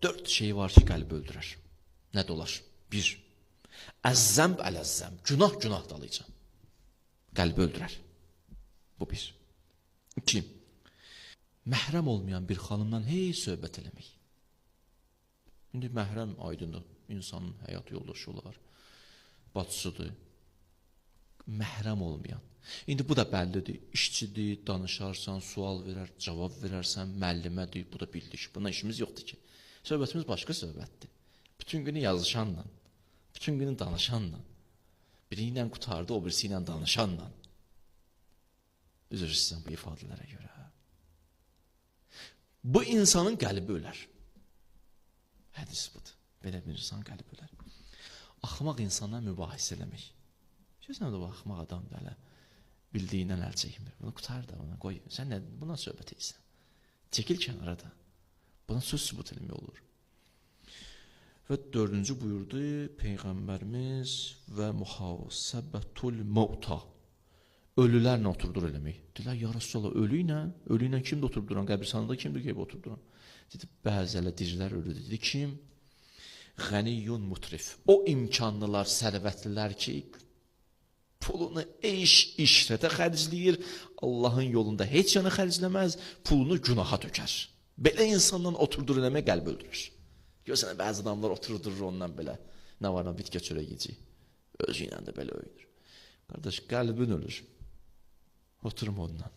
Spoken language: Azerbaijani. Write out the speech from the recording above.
Dörd şey var ki, qəlbi öldürər. Nə də olar? Bir, əzzəmb ələzzəm. Günah günah dalıca. Qəlbi öldürər. Bu bir. İki, məhrəm olmayan bir xanımdan heç söhbət eləmək. İndi məhrəm aydındır. İnsanın həyat yoldaşı olar, bacısıdır. Məhrəm olmayan. İndi bu da bəllidir. İşçidir, danışarsan, sual verər, cavab verərsən, müəllimədir. Bu da bildik. Buna işimiz yoxdur ki. Söhbətimiz başqa söhbətdir. Bütün günü yazışanla, bütün günü danışanla, biri ilə qurtardı, o birisi ilə danışanla. Üzr istəyirəm bu ifadələrə görə. Bu insanın qəlbi ölər. Hədis budur. Belə bir insan qəlbi ölər. Axmaq insanla mübahisə eləmək. Görürsən də bu axmaq adam belə bildiyindən əl çəkmir. Bunu qurtar da, buna qoy. Sən nə buna söhbət edirsən? Çəkil kənara da. Buna söz sübut eləmək olur. Və dördüncü buyurdu Peyğəmbərimiz və muhasəbətul mauta. Ölülərlə oturdur eləmək. Dedilər, ya Rəsulullah, ölü ilə? Ölü ilə kimdir oturub duran? Qəbristanlıqda kimdir qeyb oturub duran? Dedi, bəzi elə dirilər ölüdür. Dedi, kim? Qəniyyun mutrif. O imkanlılar, sərvətlilər ki, pulunu eyş işrətə xərcləyir, Allahın yolunda heç yana xərcləməz, pulunu günaha tökər. Belə insandan oturdur eləmək qəlb öldürür. Görsən, bəzi adamlar oturdurur ondan belə. Nə var, nə bitki çörək yeyəcək. Özü ilə də belə öyünür. Qardaş, qəlbin ölür. Oturma ondan.